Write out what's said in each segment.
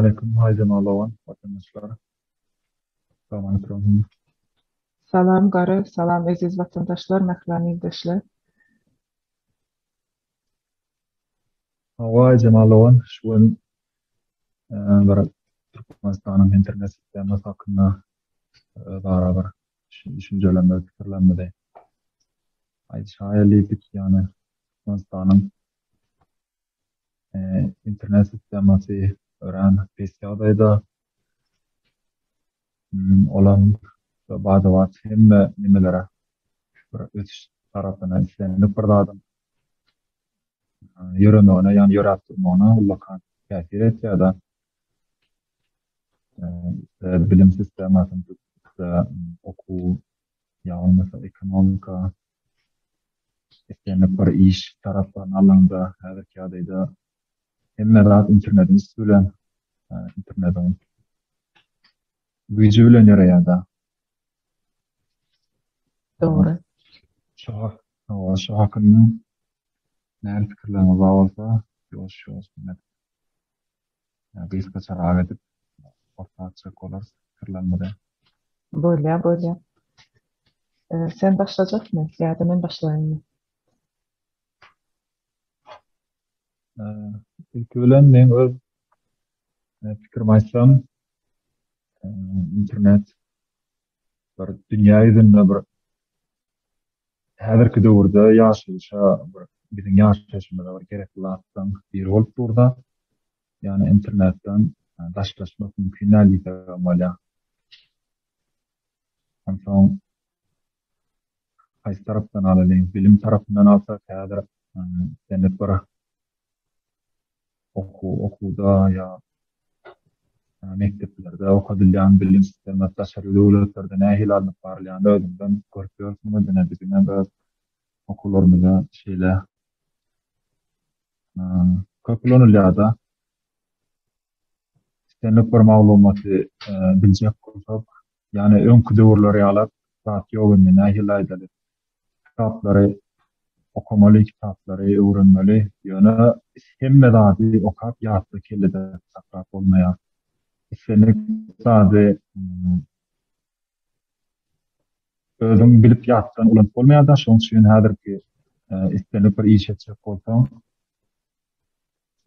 Aleýkum Aýjemal dogan, watandaşlar. Salam aleýkum. Salam Gara, salam eziz watandaşlar, mähriban ildeşler. Hawa Aýjemal dogan, şu gün bir Türkmenistanyň internet sistemasy hakynda özara bir düşünjelerimizi, pikirlerimizi aýdyşaýaly diýdik. Ýagny Türkmenistanyň internet sistemasy örän pes ýagdaýda. Olam bada-bat hemme nimelere bir ösüş tarapyna islendik bir zadyň ýöremegine, ýagny ýöräp durmagyna ullakan täsir etýär-de. Bilim sistemasyny okuw ýa bolmasa ekonomika islendik bir iş taraplaryny alanda häzirki ýagdaýda hemme zat internetiň üsti bilen internetiň güýji bilen ýöreýär-de. Dogry. Şu şu hakynda näme pikirleriňiz bar bolsa, ýuwaş-ýuwaş gysgaçarak edip orta atjak bolarys pikirlerimizi. Bolýar, bolýar. Sen başlajakmy ýa-da men başlaýynmy? Ilki bilen men öz pikirimi aýtsam, internet bir dünýä ýüzünde bir häzirki döwürde ýaşaýşa bir biziň ýaşaýşymyza bir gerekli zatlaryň biri bolup durda. Ýagny internetden daşlaşmak mümkin däl diýsegem bolýar. Onsoň haýsy tarapdan alalyň? Bilim tarapyndan alsak häzir islendik bir okuw okuwda ýa mekdeplerde okadylýan bilim sistemasy daşary döwletlerde nähili alnyp barylýanyny özüňizem görüp ýörsüňiz. Ine biziňem öz okuwlarymyzda şeýle köp ulanylýar-da. Islendik bir maglumaty biljek bolsak, ýagny öňki döwürler ýaly zat ýok indi nähili aýdaly. Kitaplary okamaly, kitaplary öwrenmeli. Ýöne hemme zady okap ýatda kellede saklap bolmaýar. Islendik zady özüň bilip ýatdan ulanyp bolmaýar-da, şonuň üçin häzirki islendik bir iş etjek bolsaň,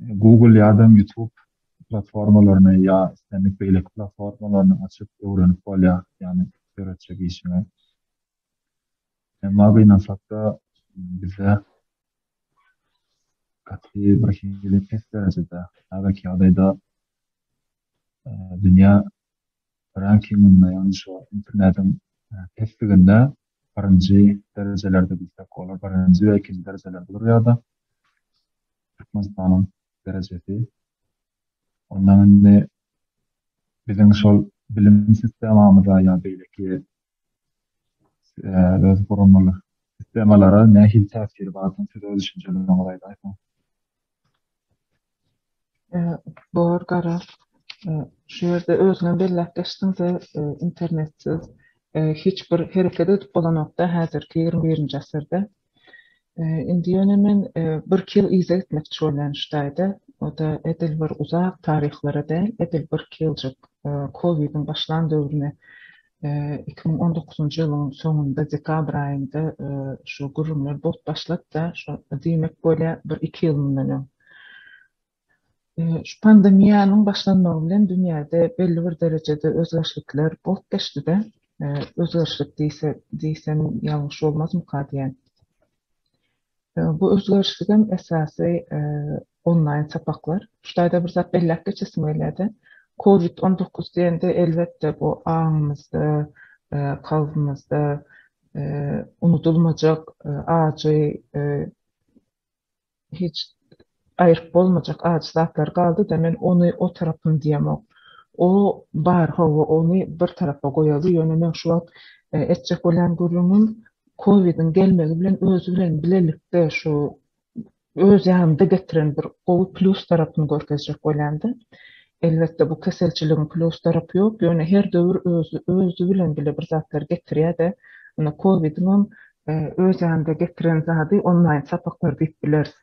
Google ýa-da YouTube platformalaryny ýa islendik beýleki platformalaryny açyp öwrenip bolýar, ýagny döretjek işiňi. Emma gynansakda bizde gaty bir hili pes derejede häzirki ýagdaýda dünýä rankinginde ýagny şu internetiň pesliginde birinji derejelerde diýsek bolar, birinji we ikinji derejelerde durýar-da Türkmenistanyň derejesi. Ondan indi biziň şol bilim sistemamyza ýa beýleki öz guramaly sistemalara nähili täsiri bar siz öz düşünjeleriňizi aýdaýsaňyz. Bor gara. Şu ýerde özüňem belläp geçdiňde internetsiz hiç bir hereket edip bolanokda häzirki 21-nji asyrda. Indi ýöne men birki ýyl yza gitmekçi bolýan şu taýda. O-da edil bir uzak taryhlara däl, edil birki ýyljyk Covidiň başlan döwrüne 2019-njy ýylyň soňunda dekabr aýynda şu gürrüňler bolup başlady-da, şo diýmek bolýar bir iki ýyl mundan öň. Şu pandemiýanyň başlanmagy bilen dünýäde belli bir derejede özgerişlikler bolup geçdi-de, özgerişlik diýse, diýsem ýalňyş bolmazmyka diýýän. Bu özgerişligem esasy onlaýn sapaklar. Şu taýda bir zat belläp geçesim gelýär-de. Covid 19 diýende elbetde bu aňymyzda, kalbymyzda unudylmajak ajy hiç aýryp bolmajak ajy zatlar galdy-da, men ony o tarapyny diýemok. O bar, hawa, ony bir tarapa goýaly, ýöne meň şu wagt etjek bolýan gürrüňim kowidiň gelmegi bilen özi bilen bilelikde şu öz ýanynda getiren bir gowy plýus tarapyny görkezjek bolýan-da. Elbetde bu keselçiligiň plýus tarapy ýok, ýöne her döwür özi özi bilen bile bir zatlar getirýär-de. Ine kowidiňem öz ýanynda getiren zady onlaýn sapaklar diýip bileris.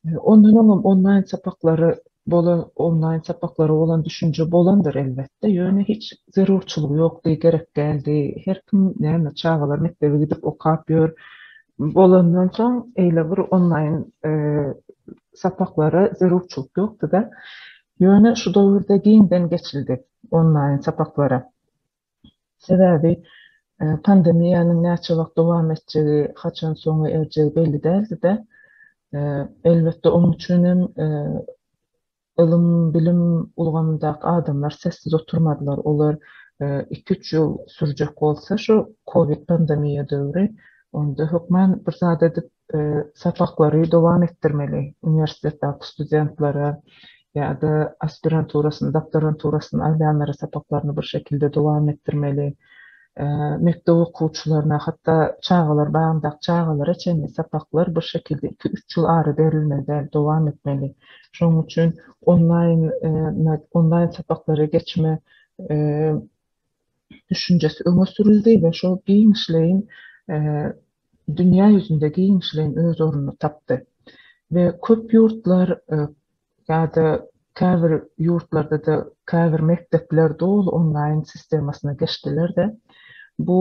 Ondan öňem onlaýn sapaklary Bolan onlaýn sapaklara bolan düşünje bolandyr elbetde, ýöne hiç zerurçylygy ýokdy, gerek däldi. Her kim näme çagalar mekdebe gidip okap ýör bolandan soň eýle bir onlaýn sapaklara zerurçylyk ýokdy-da. Ýöne şu döwürde giňden geçildi onlaýn sapaklara. Sebäbi pandemiýanyň näçe wagt dowam etjegi, haçan soňa erjegi belli däldi-de. Elbetde, onuň üçin hem ylym, bilim ulgamyndaky adamlar sessiz oturmadylar. Olar iki-üç ýyl sürjek bolsa şu kowid pandemiýa döwri, onda hökman bir zat edip sapaklary dowam etdirmeli uniwersitetdäki studentlere ýa-da aspiranturasyny, doktoranturasyny alýanlara sapaklaryny bir şekilde dowam etdirmeli. Mekdep okuwçylaryna, hatda çagalar bagyndaky çagalara çenli sapaklar bir şekilde iki-üç ýyl ara berilmeli däl, dowam etmeli. Şonuň üçin onlaýn onlaýn sapaklara geçme düşünjesi öňe sürüldi we şol giňişleýin dünýä ýüzünde giňişleýin öz ornuny tapdy. We köp ýurtlar ýa-da käbir ýurtlarda-da käbir mekdepler doly onlaýn sistemasyna geçdiler-de, bu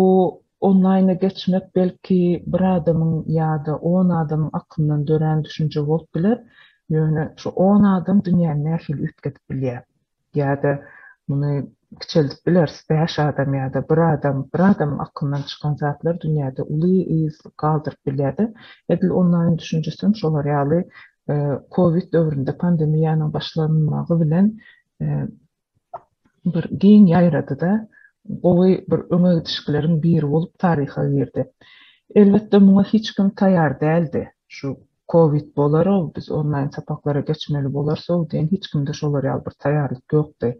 onlaýna geçmek belki bir adamyň ýa-da on adamyň aklyndan dörän düşünje bolup biler, ýöne şu on adam dünýäni nähili üýtgedip bilýär? Ýa-da muny kiçeldip bileris, bäş adam ýa-da bir adam, bir adamyň aklyndan çykan zatlar dünýäde uly yz galdyryp bilýär-de. Edil onlaýn düşünjesi hem şolar ýaly kowid döwründe pandemiýanyň başlanmagy bilen bir giň ýaýrady-da, gowy bir öňe gidişikleriň biri bolup taryha girdi. Elbetde muňa hiç kim taýýar däldi. Şu Covid bolar-ow, biz onlaýn sapaklara geçmeli bolarys-ow diýen hiç kimde şolar ýaly bir taýýarlyk ýokdy.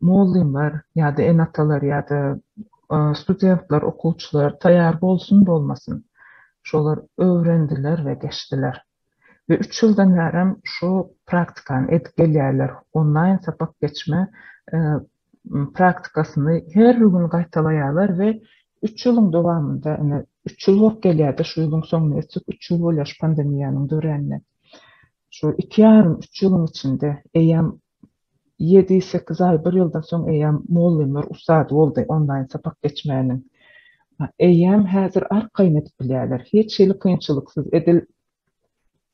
Mugallymlar ýa-da ene-atalar ýa-da studentler, okuwçylar taýýar bolsun bolmasyn, şolar öwrendiler we geçdiler. We üç ýyldan bärem şu praktikany edip gelýärler. Onlaýn sapak geçme praktikasyny her gün gaýtalaýarlar we üç ýylyň dowamynda, ine, üç ýyl bolup gelýär-de, şu ýylyň soňuna ýetsek üç ýyl bolýar şu pandemiýanyň döränine. Şu iki ýarym, üç ýylyň içinde eýýäm ýedi, sekiz aý, bir ýyldan soň eýýäm mugallymlar ussady boldy onlaýn sapak geçmäniň. Eýýäm häzir arkaýyn edip bilýärler. Hiç hili kynçylyksyz edil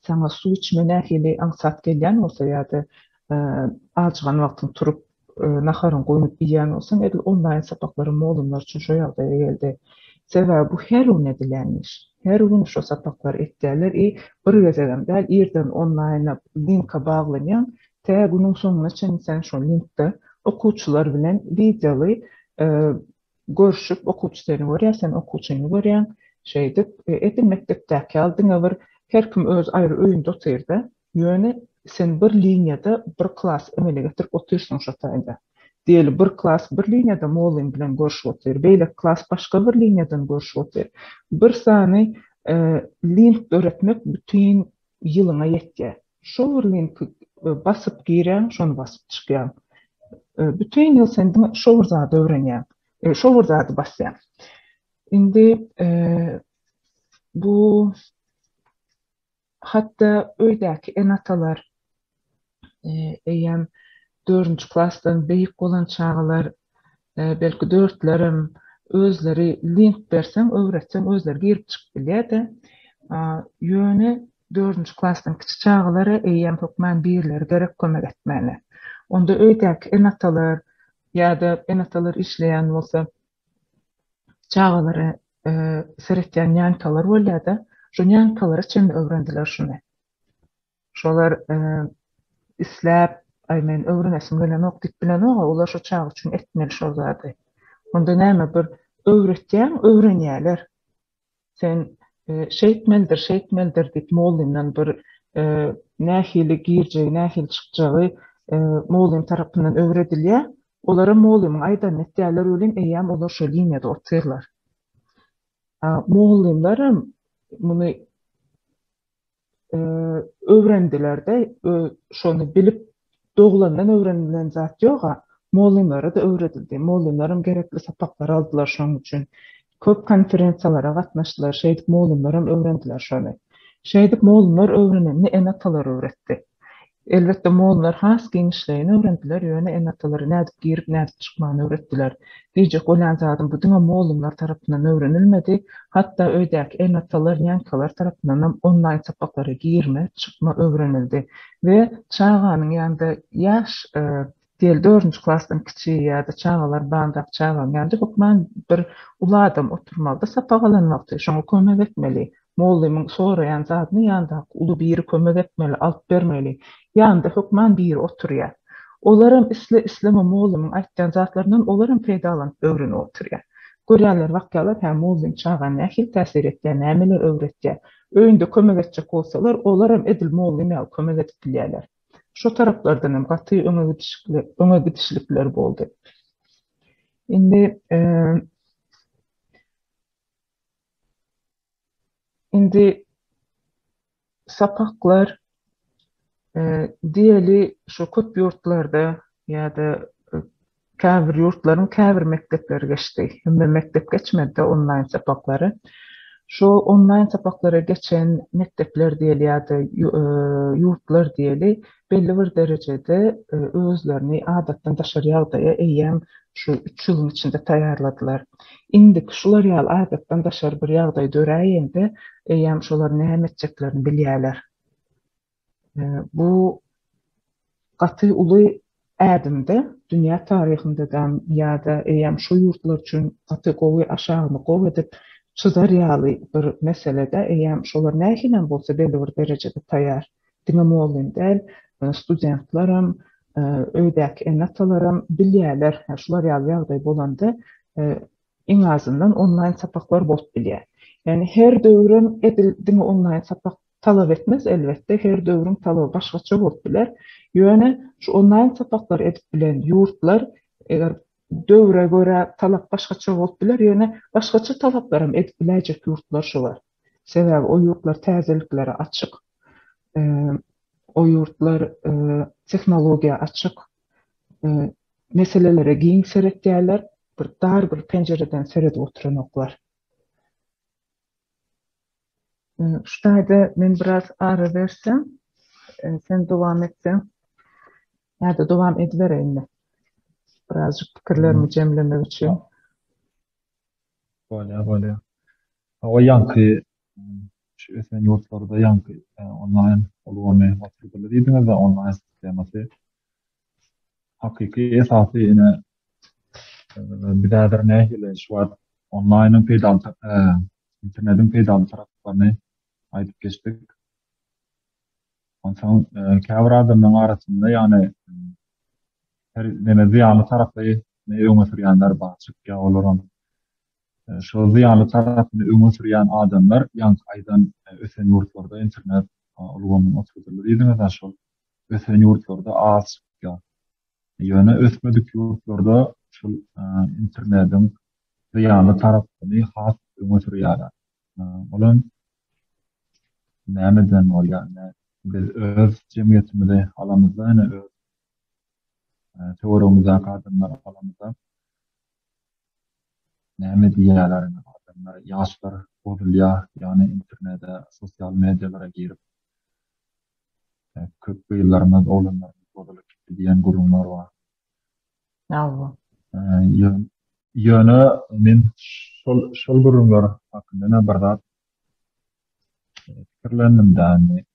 Saňa suw içme nähili aňsat gelýän bolsa ýa-da ajygan wagtyň turup naharyňy guýnup iýýän bolsaň, edil onlaýn sapaklaram mugallymlar üçin şo ýagdaýa geldi. Sebäbi bu her gün edilýän iş. Her gün şo sapaklary etýärler i bir gezegem däl, irden onlaýna linka baglanýaň, tä günüň soňuna çenli sen şo linkde okuwçylar bilen wideoly görşüp, okuwçy seni görýär, sen okuwçyny görýäň. Şeýdip, edil mekdepdäki ýaly diňe bir her kim öz aýry öýünde otyrda, ýöne sen bir liniýada bir klas emele getirip otyrsyň şo taýda. Diýeli, bir klas bir liniýada mugallym bilen görşüp otyr, beýleki klas başga bir liniýadan görşüp otyr. Bir sany link döretmek bütin ýylyňa ýetýär. Şo bir linki basyp girýäň, şony basyp çykýaň. Bütin ýyl sen diňe şo bir zady öwrenýäň. Şo bir zady basýaň. Indi bu hatda öýdäki ene-atalar eýýäm dördünji klasdan beýik bolan çagalar, belki dörtlerem özleri link berseň, öwretseň özleri girip çykyp bilýär-de. Ýöne dördünji klasdan kiçi çagalara eýýäm hökman birileri gerek kömek etmäne. Onda öýdäki ene-atalar ýa-da ene-atalar işleýän bolsa, çagalara seretýän nýankalar bolýar-da, şo nýankalara çenli öwrendiler şuny. Şolar isläp, aý men öwrenesim gelenok diýip bilenok-a, olar şo çaga üçin etmeli şol zady. Onda näme bir öwretýäň, öwrenýäler. Sen şeýtmelidir, şeýtmelidir diýip mugallymdan bir nähili girjegi, nähili çykjagy mugallym tarapyndan öwredilýär. Olaram mugallymyň aýdanyny etýärler welin eýýäm olar şo liniýada otyrlar. Mugallymlaram muny öwrendiler-de, şony bilip, doglandan öwrenilen zat ýog-a, mugallymlara-da öwredildi. Mugallymlaram gerekli sapaklary aldylar şonuň üçin. Köp konferensiýalara gatnaşdylar, şeýdip mugallymlaram öwrendiler şony. Şeýdip mugallymlar öwrenenini ene-atalar öwretdi. Elbetde, mollalar has giňişleýin öwrendiler, ýöne ene-atalara nädip girip, nädip çykmany öwretdiler. Diýjek bolýan zadym, bu diňe mollumlar tarapyndan öwrenilmedi, hatda öýdäki ene-atalar, nýankalar tarapyndanam onlaýn sapaklara girme, çykma öwrenildi we çaganyň ýanynda ýaş, diýeli dördünji klasdan kiçi ýa-da çagalar bagyndaky çaganyň ýanynda hökman bir uly adam oturmalydy sapak alan wagty, şoňa kömek etmeli. Mugallymyň soraýan zadyny ýandaky uly biri kömek etmeli, alyp bermeli. Ýanynda hökman biri oturýar. Olaram isle-isleme mugallymyň aýtýan zatlaryndan olaram peýdalanyp öwrenip oturýar. Görýärler, bakýarlar, hä, mugallym çaga nähili täsir etýär, nämeler öwretýär. Öýünde kömek etjek bolsalar, olaram edil mugallym ýaly kömek edip bilýärler. Şo taraplardan hem gaty öňe gidişikli, öňe gidişlikler boldy. Indi, Indi sapaklar diýeli şu köp ýurtlarda ýa-da käbir ýurtlaryň käbir mekdepleri geçdi. Hemme mekdep geçmedi-de onlaýn sapaklary. Şu onlaýn sapaklara geçen mekdepler diýeli ýa-da ýurtlar diýeli belli bir derejede özlerini adatdan daşary ýagdaýa eýýäm şu üç ýylyň içinde taýýarladylar. Indiki şular ýaly adatdan daşary bir ýagdaý döräýende, eýýäm şolar näme etjeklerini bilýärler. Bu gaty uly ädimde, dünýä taryhyndadam ýa-da eýýäm şu ýurtlar üçin gaty gowy aşagyny gowy edip çyzar ýaly bir meselede eýýäm şolar nähilem bolsa belli bir derejede taýýar. Diňe mugallym däl, studentlerem, öýdäki ene-atalaram bilýärler, şular ýaly ýagdaý bolanda iň azyndan onlaýn sapaklar bolup bilýär. Ýagny her döwrem edil diňe onlaýn sapak talap etmez elbetde, her döwrüň talaby başgaça bolup biler. Ýöne şu onlaýn sapaklary edip bilen ýurtlar eger döwre görä talap başgaça bolup biler, ýöne başgaça talaplaram edip biläýjek ýurtlar şular. Sebäbi o ýurtlar täzeliklere açyk. O ýurtlar tehnologiýa açyk. Meselelere giň seretýärler, bir dar bir penjireden seredip oturanoklar. Şu taýda men biraz ara bersem, sen dowam etseň, ýa-da dowam edibereýinmi? Birazjyk pikirlerimi jemlemek üçin. Bolýar, bolýar. Hawa, ýaňky şu ösen ýurtlarda ýaňky onlaýn ulgamy oturdyldy diýdiňiz-de, onlaýn sistemasy. Hakyky esasy ine biz häzir nähili şu wagt onlaýnyň peýdaly internetiň peýdaly taraplaryny aýdyp geçdik. Onsoň käbir adamlaryň arasynda ýagny her neme zyýanly tarapy öňe sürýänler bar çykýar olaram. Şol zyýanly tarapyny öňe sürýän adamlar ýaňky aýdan ösen ýurtlarda internet ulgamyny oturdyldy diýdiňiz-ä şol ösen ýurtlarda az çykýar. Ýöne ösmedik ýurtlarda şol internetiň zyýanly tarapyny has öňe sürýärler. Olam nämeden bolýar? Ine, biz öz jemgyýetimizi alamyzda, ine öz töweregimizdäki adamlary alamyzda näme diýýärler ine adamlar, ýaşlar bozulýar, ýagny internete, sosial medialara girip köp gyzlarymyz, oglanlarymyz bozulyp gitdi diýen gürrüňler bar. Hawa. Ýöne men şol şol gürrüňler hakynda bir zat pikirlendim-de, indi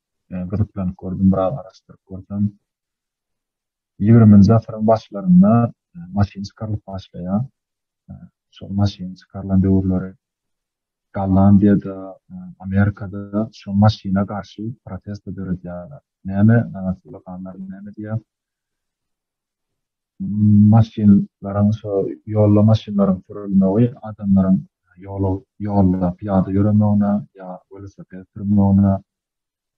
gyzyklanyp gördüm, biraz araşdyryp görsem, ýigriminji asyryň başlarynda maşyn çykarylyp başlaýar. Şol maşyn çykarylan döwürleri Gollandiýada, Amerikada şol maşyna garşy protesta döredýärler. Näme, sloganlar näme diýýär? Maşynlaryň şo ýolda maşynlaryň sürülmegi adamlaryň ýola ýolda pyýada ýöremegine ýa welosiped sürmegine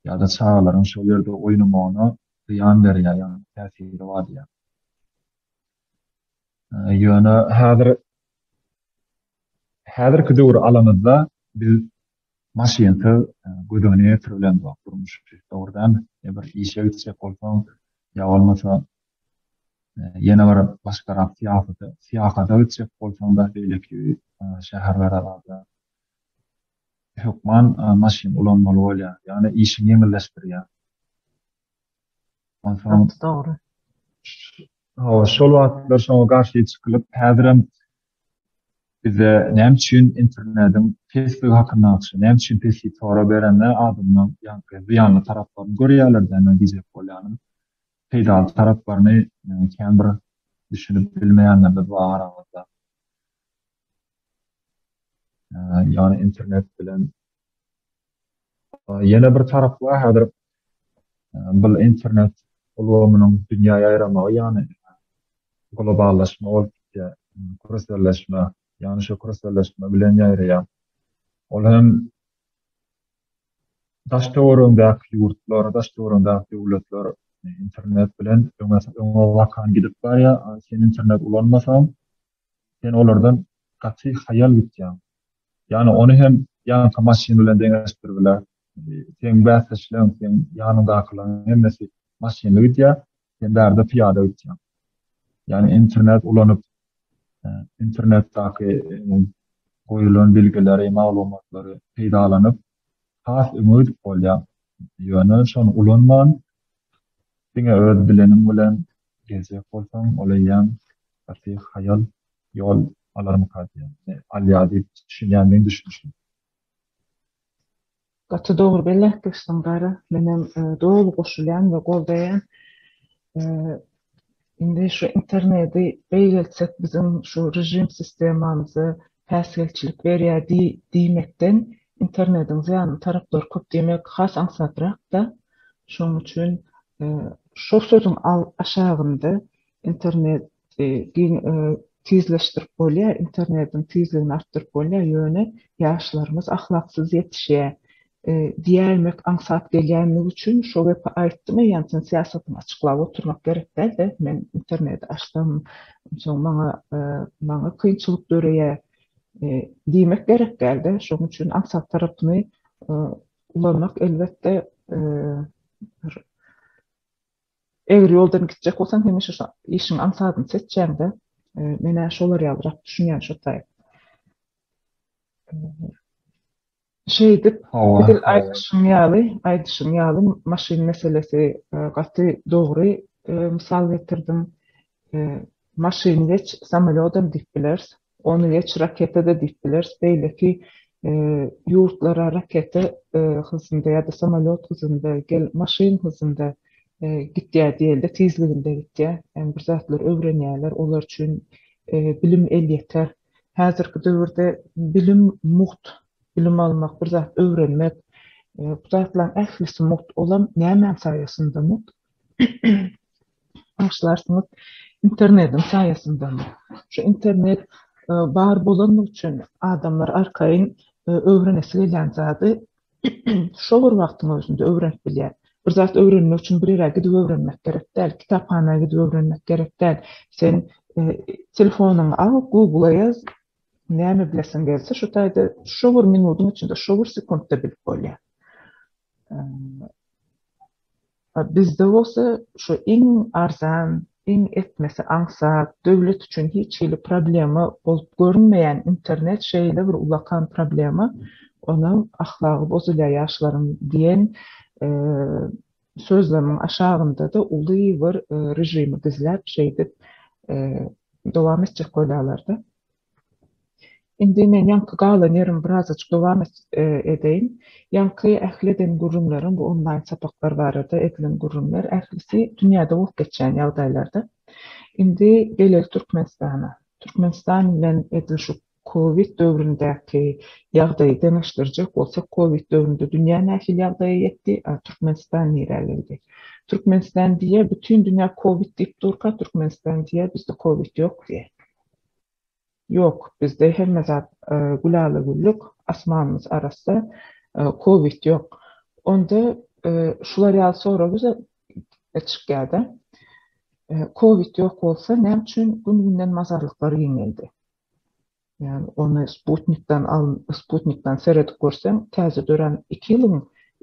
ýa-da çagalaryň şol ýerde oýnamagyna zyýan berýär, ýagny täsiri bar diýýär. Ýöne häzir häzirki döwri alamyzda biz maşynsyz göz öňüne getirip bilemzok durmuşy, dogry dälmi? Ýa bir işe gitjek bolsaň, ýa bolmasa ýene bir başgarak syýasata, syýahata gitjek bolsaň-da beýleki şäherlere zada hökman maşyn ulanmaly bolýar. Ýagny işiňi ýeňilleşdirýär. Onsoň Gaty dogry. Hawa, şol wagtlar şoňa garşy çykylyp, häzirem bizde näme üçin internediň pesligi hakynda näme üçin pes diýip sorag berende adamlar ýaňky zyýanly taraplaryny görýärler dä, men diýjek bolýanym. Peýdaly taraplaryny kän bir düşünip bilmeýänlerimiz bar aramyzda. Ýagny internet bilen Ýene bir tarapy bar, häzir bu internet ulgamynyň dünýä ýaýramagy, ýagny globallaşma bolup gitýär, küreselleşme, ýagny şu küreselleşme bilen ýaýraýar. Ol hem daş-töweregiňdäki ýurtlar, daş-töweregiňdäki döwletler internet bilen öňe öňe bakan gidip barýar, sen internet ulanmasaň, sen olardan gaty haýal gitýäň. Ýagny ony hem ýaňky maşyn bilen deňeşdirdiler. Seň bäsdeşleň, seň ýanyňdakylaryň hemmesi maşynly gidýär, sen bärde pyýada gitýäň. Ýagny internet ulanyp, internetdäki goýulan bilgileri, maglumatlary peýdalanyp has öňe gidip bolýar. Ýöne şony ulanman, diňe öz bileniň bilen gezjek bolsaň, ol eýýäm gaty haýal ýol alarmyka diýýän. Alýar diýip düşünýän meň düşünişim. Gaty dogry belläp geçdiň Gara. Menem doly goşulýan we goldaýan. Indi şu internedi beýgeltsek biziň şu režim sistemamyza päsgelçilik berýär diýmekden internediň zyýanly taraplary köp diýmek has aňsatrak-da. Şonuň üçin şo sözüň aşagynda internet giň tizleşdirip bolýar, internetiň tizligini artdyryp bolýar, ýöne ýaşlarymyz ahlaksyz ýetişýär diýäýmek aňsat gelýänligi üçin şo gepi aýtdym, eýýäm sen syýasatyňy açyklap oturmak gerek däl-de, men interneti açsam, onsoň maňa maňa kynçylyk döreýär diýmek gerek däl-de, şonuň üçin aňsat tarapyny ulanmak elbetde bir Egri ýoldan gitjek bolsaň hemişe şo işiň aňsadyny seçýäňdä. Men-ä şolar ýalyrak düşünýän şo taýy. Şeýdip, edil aýdyşyň ýaly, aýdyşyň ýaly maşyn meselesi gaty dogry mysal getirdiň. Maşyny geç, samolýodam diýip bileris. Ony geç, raketa-da diýip bileris. Beýleki ýurtlara raketa hyzynda ýa-da samolýot hyzynda, gel maşyn hyzynda gitýär diýeli-de, tizliginde gitýär. Ýagny bir zatlar öwrenýärler, olar üçin bilim elýeter. Häzirki döwürde bilim mugt, bilim almak, bir zat öwrenmek, bu zatlaryň ählisi mugt. Olam nämäň saýasynda mugt? Bagyşlarsyňyz, internediň saýasynda. Şu internet bar bolanlygy üçin adamlar arkaýyn öwrenesi gelýän zady şo bir wagtyň özünde öwrenip bilýär. Bir zat öwrenmek üçin bir ýere gidip öwrenmek gerek däl, kitaphana gidip öwrenmek gerek däl. Sen telefonyňy al, Google-a ýaz, näme bilesiň gelse şu taýda şo bir minudyň içinde, şo bir sekuntda bilip bolýar. Bizde bolsa şu iň arzan, iň etmesi aňsat, döwlet üçin hiç hili problema bolup görünmeýän internet şeýle bir ullakan problema, onam ahlagy bozulýar ýaşlaryň diýen sözlemiň aşagynda-da uly bir režimi gizläp şeýdip dowam etjek bolýarlar-da. Indi men ýaňky galan ýerim birazajyk dowam edeýin. Ýaňky ähli eden gürrüňlerim bu onlaýn sapaklar barada edilen gürrüňler ählisi dünýäde bolup geçýän ýagdaýlarda. Indi geleli Türkmenistana. Türkmenistan bilen edil şu kowid döwründäki ýagdaýy deňeşdirjek bolsak, kowid döwründe dünýä nähili ýagdaýa ýetdi, a Türkmenistan nirä geldi? Türkmenistan diýýär, bütin dünýä kowid diýip durka, Türkmenistan diýýär, bizde kowid ýok diýýär. Ýok, bizde hemme zat gülala-güllük, asmanymyz arassa, kowid ýok. Onda şular ýaly sorag ýüze çykýar-da. Kowid ýok bolsa, näme üçin gün-günden mazarlyklar giňeldi? Ýagny ony sputnikden al, sputnikden seredip görseň, täze dörän iki ýylyň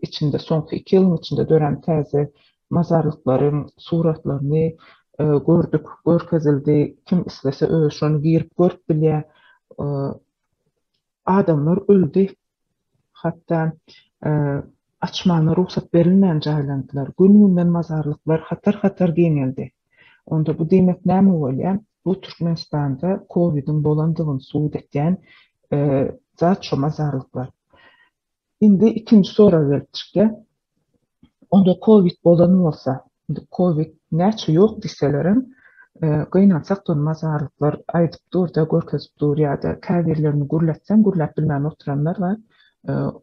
içinde, soňky iki ýylyň içinde dörän täze mazarlyklaryň suratlaryny gördük, görkezildi. Kim islese özi şony girip görüp bilýär. Adamlar öldi. Hatda. Açmana rugsat berilmän jaýlandylar. Gün-günden mazarlyklar hatar-hatar giňeldi. Onda bu diýmek näme bolýar? Bu Türkmenistanda kowidiň bolandygyny subut etýän zat şo mazarlyklar. Indi ikinji sorag gelip çykýar. Onda kowid bolan bolsa, indi kowid näçe ýok diýselerem, gynansak-da ony mazarlyklar aýdyp dur-da, görkezip dur ýa-da käbirlerini gürletseň gürläp bilmän oturanlar bar.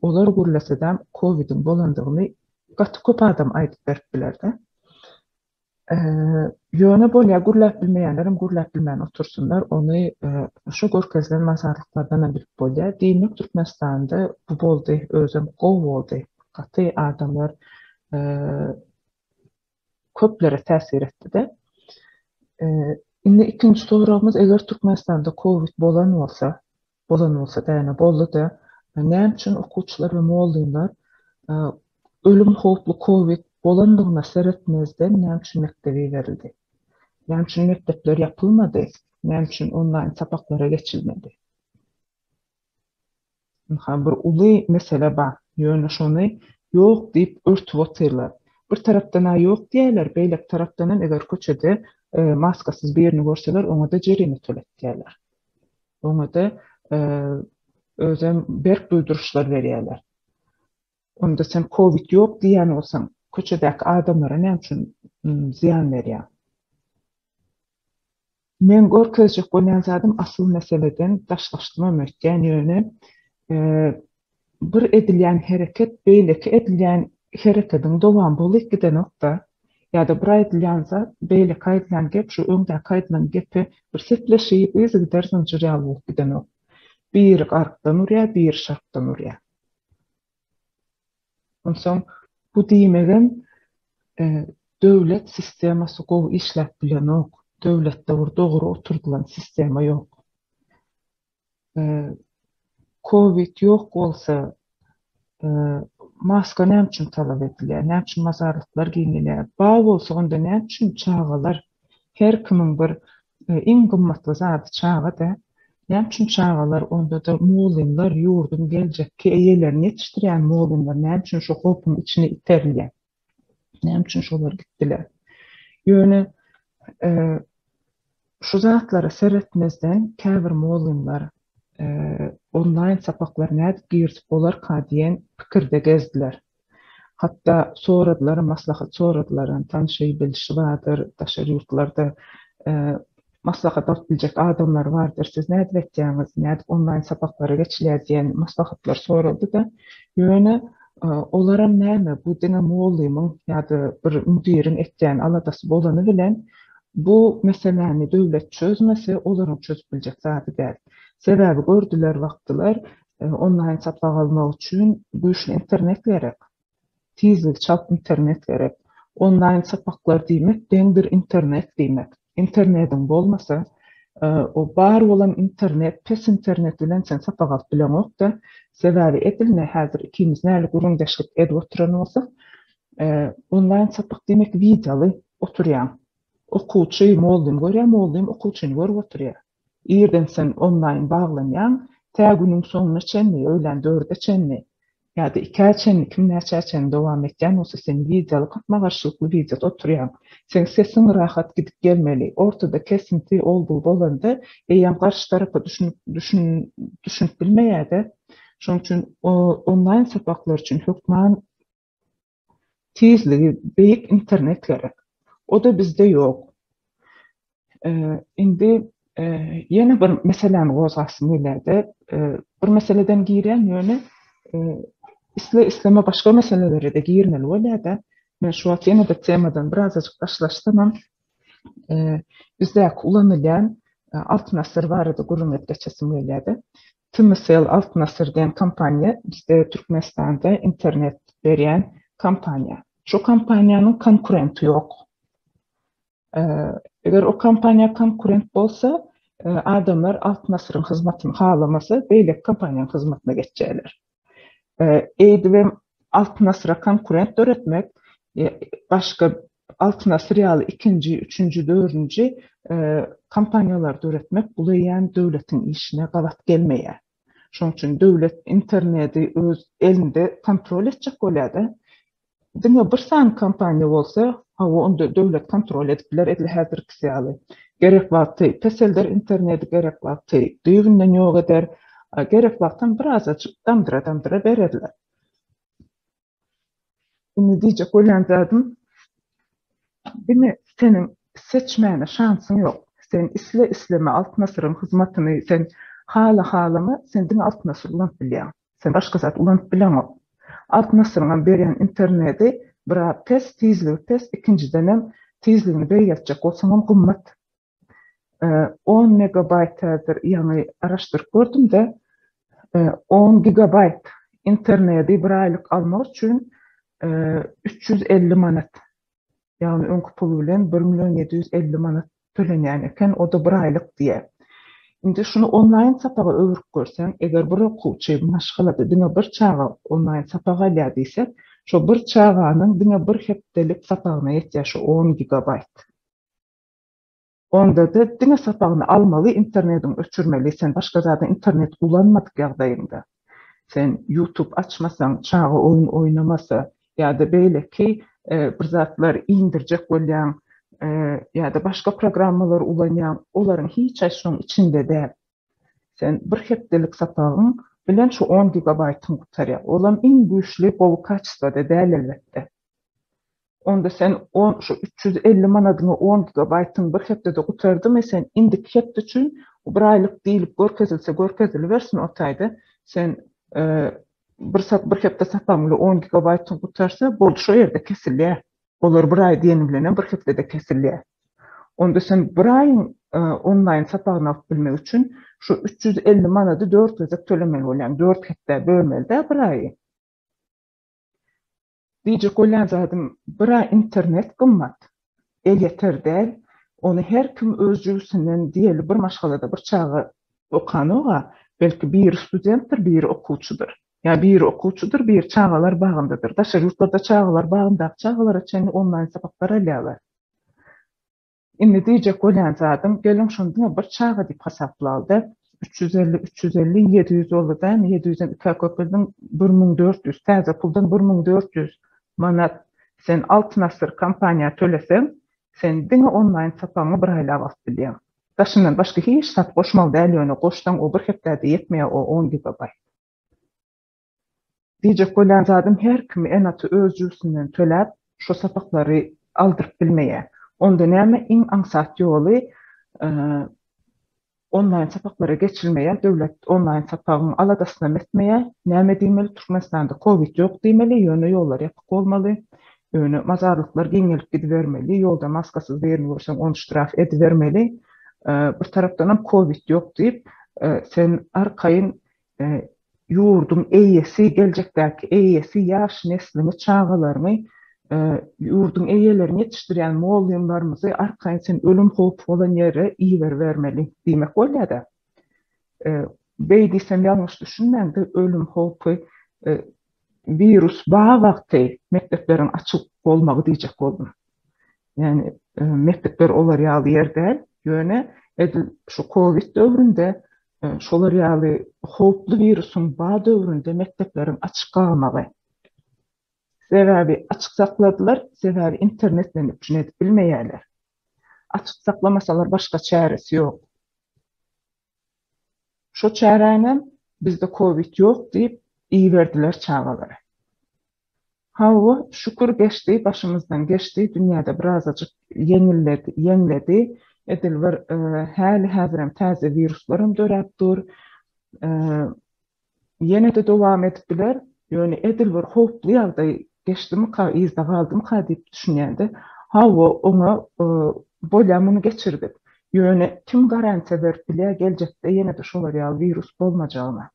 Olar gürlesedem kowidiň bolandygyny gaty köp adam aýdyp berip biler-de. Ýöne bolýar, gürläp bilmeýänlerem gürläp bilmän otursynlar, ony şu görkezilen mazarlyklardanam bilip bolýar. Diýmek, Türkmenistanda bu boldy, özem gowy boldy. Gaty adamlar köplere täsir etdi-de. Indi ikinji soragymyz, eger Türkmenistanda kowid bolan bolsa, Bolan bolsa däne boldy-da. Näme üçin okuwçylar we mugallymlar ölüm howply kowid bolandygyna seretmezden näme üçin mekdebe iberildi? Näme üçin mekdepler ýapylmady? Näme üçin onlaýn sapaklara geçilmedi? Ynha bir uly mesele bar. Ýöne şony ýok diýip örtüp otyrlar. Bir tarapdan-a ýok diýýärler, beýleki tarapdanam eger köçede maskasyz birini görseler oňa-da jerime töletýärler. Oňa-da özem berk duýduryşlar berýärler. Onda sen kowid ýok diýýän bolsaň, köçedäki adamlara näme üçin zyýan berýäň? Meň görkezjek bolýan zadym asyl meseleden daşlaşdymam öýtýän, ýöne Bir edilýän hereket beýleki edilýän herekediň dowamy bolup gidenok-da. Ýa-da bir aýdylýan zat, beýleki aýdylýan gep şu öňdäki aýdylan gepe bir sepleşip, yzygider zynjyr ýaly bolup gidenok. Biri garpdan urýar, biri şarkdan urýar. Onsoň bu diýmegem döwlet sistemasy gowy işläp bilenok. Döwletde bir dogry oturdylan sistema ýok. Kowid ýok bolsa, maska näme üçin talap edilýär? Näme üçin mazarlyklar giňelýär? Bar bolsa, onda näme üçin çagalar, her kimiň bir iň gymmatly zady çaga-da, näme üçin çagalar, onda-da mugallymlar, ýurduň geljekki eýelerini ýetişdirýän mugallymlar näme üçin şu howpuň içine iterilýär? Näme üçin şolar gitdiler? Ýöne şu zatlara seretmezden käbir mugallymlar onlaýn sapaklary nädip girizip bolarka diýen pikirde gezdiler. Hatda soradylar, maslahat soradylar, tanşy, bilşi bardyr, daşary ýurtlarda maslahat alyp biljek adamlar bardyr, siz nädip etýäňiz, nädip onlaýn sapaklara geçilýär diýen maslahatlar soraldy-da, ýöne olaram näme, bu diňe mugallymyň ýa-da bir müdiriň etýän aladasy bolany bilen, bu meseläni döwlet çözmese, olaryň çözüp biljek zady däl. Sebäbi gördüler, bakdylar, onlaýn sapak almak üçin güýçli internet gerek. Tizligi çalt internet gerek. Onlaýn sapaklar diýmek deňdir internet diýmek. Internediň bolmasa, o bar bolan internet, pes internet bilen sen sapak alyp bileňok-da. Sebäbi edil ine häzir ikimiz näli gürrüňdeşlik edip oturan bolsak, onlaýn sapak diýmek wideoly oturýaň. Okuwçy mugallym görýär, mugallym okuwçyny görüp oturýar. Irden sen onlaýn baglanýaň, tä günüň soňuna çenli, öýlän dörde çenli ýa-da ikä çenli, kim näçä çenli dowam etýän bolsa, sen wideoly gapma-garşylykly wideoda oturýaň. Seň sesiň rahat gidip gelmeli. Ortada kesinti ol-bul bolanda, eýýäm garşy tarapa düşünip, düşünip bilmeýär-de. Şonuň üçin onlaýn sapaklar üçin hökman Tizligi beýik internet gerek. O-da bizde ýok. Indi ýene bir meseläni gozgasym gelýär-de. Bir meseleden girýän, ýöne isle-isleme başga meselelere-de girmeli bolýar-da. Men şu wagt ýene-de temadan birazajyk daşlaşsamam, bizdäki ulanylýan Altyn asyr barada gürrüň edip geçesim gelýär-de. Tmcell Altyn asyr diýen kompaniýa bizde Türkmenistanda internet berýän kompaniýa. Şo kompaniýanyň konkurenti ýok. Eger o kompaniýa konkurent bolsa, adamlar Altyn asyryň hyzmatyny halamasa, beýleki kompaniýanyň hyzmatyna geçýärler. Eýdibem Altyn asyra konkurent döretmek, başga Altyn asyr ýaly ikinji, üçünji, dördünji kompaniýalary döretmek bul eýýäm döwletiň işine gabat gelmeýär. Şonuň üçin döwlet interneti öz elinde kontrol etjek bolýar-da. Diňe bir sany kompaniýa bolsa, hawa, onda döwlet kontrol edip biler edil häzirkisi ýaly. Gerek wagty peselder interneti, gerek wagty düýbünden ýok eder, gerek wagtam birazajyk damdyra-damdyra bererler. Indi diýjek bolýan zadym, diňe seniň seçmäne şansyň ýok. Sen isle-isleme Altyn asyryň hyzmatyny sen hala-halama, sen diňe Altyn asyr ulanyp bilýäň. Sen başga zat ulanyp bileňok. Altyn asyryňam berýän internedi bira pes, tizligi pes, ikinjidenem tizligini beýgeltjek bolsaňam gymmat. On megabaýt häzir ýaňy araşdyryp gördüm-de, on gigabaýt internedi bir aýlyk almak üçin 350 manat. Ýagny öňki pul bilen bir million 750 manat tölenýän eken, o-da bir aýlyk diýýär. Indi şuny onlaýn sapaga öwrüp görseň, eger bir okuwçy maşgalada diňe bir çaga onlaýn sapak alýar diýsek, şo bir çaganyň diňe bir hepdelik sapagyna ýetýär şo on gigabaýt. Onda-da diňe sapagyny almaly, internediňi öçürmeli, sen başga zada internet ulanmadyk ýagdaýyňda. Sen YouTube açmasaň, çaga oýun oýnamasa ýa-da beýleki bir zatlar indirjek bolýaň ýa-da başga programmalary ulanýaň, olaryň hiç haýsy şoň içinde däl. Sen bir hepdelik sapagyň bilen şu on gigabaýtyň gutarýar. Olam iň güýçli, gowy kaçestwada däl elbetde. Onda sen on şu 350 manadyňy on gigabaýtyň bir hepdede gutardymy sen indiki hepde üçin bir aýlyk diýlip görkezilse görkezilibersin o taýda sen bir sap bir hepde sapagyň bilen on gigabaýtyň gutarsa boldy şo ýerde kesilýär. Olar bir aý diýeni bilenem bir hepdede kesilýär. Onda sen bir aýyň onlaýn sapagyny alyp bilmek üçin şu 350 manady dört gezek tölemeli bolýaň. Dört hepdä bölmeli-dä bir aýy. Diýjek bolýan zadym, bir-ä internet gymmat, elýeter däl, ony her kim öz jübüsinden diýeli bir maşgalada bir çaga okanog-a, belki biri studentdir, biri okuwçydyr. Ýa biri okuwçydyr, biri çagalar bagyndadyr. Daşary ýurtlarda çagalar bagyndaky çagalara çenli onlaýn sapaklar alýarlar. Indi diýjek bolýan zadym, geliň şony diňe bir çaga diýip hasaplaly-da, 350, 350, 700 boldy dämi, ýedi ýüzden ikä köpeldiň, 1400, täze puldan 1400 manat sen Altyn Asyr kompaniýa töleseň, sen diňe onlaýn sapagyňy bir aýlap alyp bilýäň. Daşyndan başga hiç zat goşmaly däl ýöne goşsaň o bir hepdä-de ýetmeýär o on gigabaýt. Diýjek bolýan zadym her kim ene-ata öz jübüsinden töläp şo sapaklary aldyryp bilmeýär. Onda näme iň aňsat ýoly onlaýn sapaklara geçilmeýär, döwlet onlaýn sapagyň aladasynam etmeýär. Näme diýmeli Türkmenistanda kowid ýok diýmeli, ýöne ýollar ýapyk bolmaly, ýöne mazarlyklar giňelip gidibermeli, ýolda maskasyz birini görseň ony ştraf edibermeli. Bir tarapdanam kowid ýok diýip sen arkaýyn ýurduň eýesi, geljekdäki eýesi ýaş nesliňi, çagalaryňy, ýurduň eýelerini ýetişdirýän mugallymlarymyzy arkaýyn sen ölüm howpy bolan ýere iberibermeli diýmek bolýar-da. Beý diýsem ýalňyş düşünmäň-de, ölüm howpy wirus bar wagty mekdepleriň açyk bolmagy diýjek boldum. Ýagny mekdepler olar ýaly ýer däl, ýöne edil şu kowid döwründe şolar ýaly howply wirusyň bar döwründe mekdepleriň açyk galmagy. Sebäbi açyk sakladylar, sebäbi internet bilen üpjün edip bilmeýärler. Açyk saklamasalar başga çäresi ýok. Şo çäränem bizde kowid ýok diýip iberdiler çagalary. Hawa, şükür geçdi, başymyzdan geçdi, dünýäde birazajyk ýeňilledi, ýeňledi. Edil bir häli-häzirem täze wiruslaram döräp dur. Ýene-de dowam edip biler, ýöne edil bir howply ýagdaý geçdimika, yzda galdymyka diýip düşünýän-de. Hawa, oňa bolýar muny geçirdik. Ýöne kim garantiýa berip bilýär geljekde ýene-de şolar ýaly wirus bolmajagyna?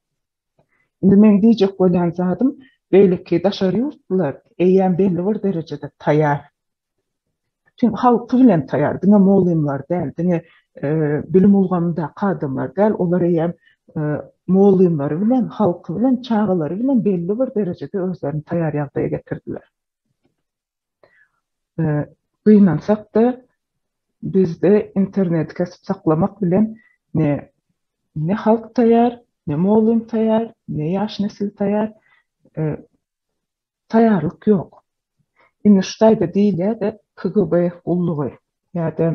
Indi meň diýjek bolýan zadym, beýleki daşary ýurtlular eýýäm belli bir derejede taýýar. Bütin halky bilen taýýar, diňe mugallymlar däl, diňe bilim ulgamyndaky adamlar däl, olar eýýäm mugallymlary bilen, halky bilen, çagalary bilen belli bir derejede özlerini taýýar ýagdaýa getirdiler. Gynansak-da, bizde interneti kesip saklamak bilen ne ne halk taýýar, Ne mugallym taýýar, ne ýaş nesil taýýar. Taýýarlyk ýok. Indi şu taýda diýilýär-de KGB gullugy ýa-da